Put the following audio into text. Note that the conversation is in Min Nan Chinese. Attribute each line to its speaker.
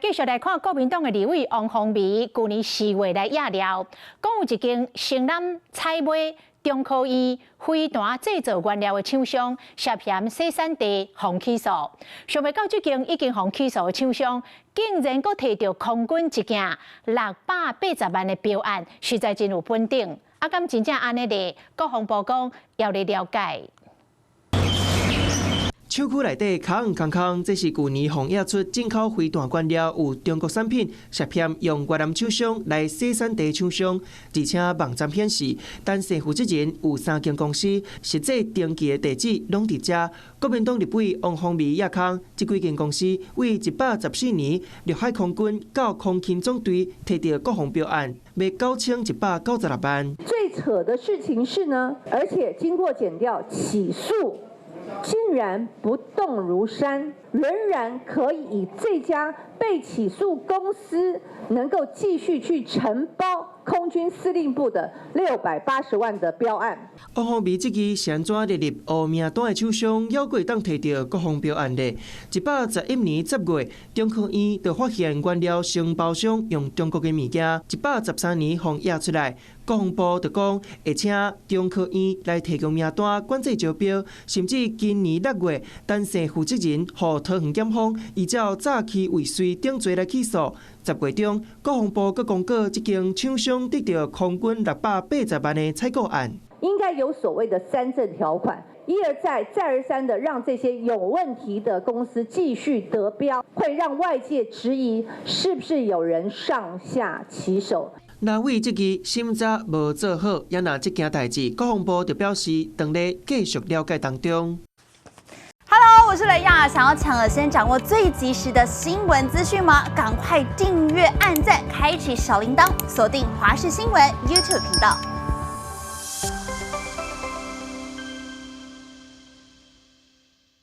Speaker 1: 繼續來看國民黨的立委王鴻薇，舊年4月來掖料，講有一間承攬採買中科院飛彈製造原料的廠商涉嫌洗產地，予起訴。想袂到這間已經予起訴的廠商，竟然閣提著空軍一件680萬的標案，實在真有本頂。啊，敢真正按呢咧？國防部講猶咧了解。
Speaker 2: 廠區內底空空空，這是舊年予驗出進口飛彈原料有中國產品，涉嫌用越南廠商來洗產地廠商，而且網站顯示，單姓負責人有三間公司，實際登記的地址攏佇遮。國民黨立委王鴻薇掖空，這幾間公司為114年陸海空軍到空勤總隊提著國防標案，賣9196萬。
Speaker 3: 最扯的事情是呢，而且經過檢調起訴，竟然不動如山，仍然可以以這家被起訴公司能夠繼續去承包空軍司令部的680萬的標案。
Speaker 2: 王鴻薇這支是按怎列入烏名單的廠商，猶閣會當提著國防標案咧？111年10月，中科院就發現原料承包商用中國的物件，113年予驗出來，國防部就講會請中科院來提供名單，管制招標，甚至今年6月，陳姓負責人予桃園檢方依照詐欺未遂等罪來起訴。10月中，國防部閣公告，這間廠商得著空軍680萬的採購案。
Speaker 3: 應該有所謂的三振條款，一而再、再而三的讓這些有問題的公司繼續得標，會讓外界質疑是不是有人上下其手。
Speaker 2: 那為這個審查無做好，也若這件代誌，國防部就表示，當咧繼續了解當中。
Speaker 4: Hello，我是雷亞，想要搶先掌握最及時的新聞資訊嗎？趕快訂閱、按讚、開啟小鈴鐺，鎖定華視新聞 YouTube 頻道。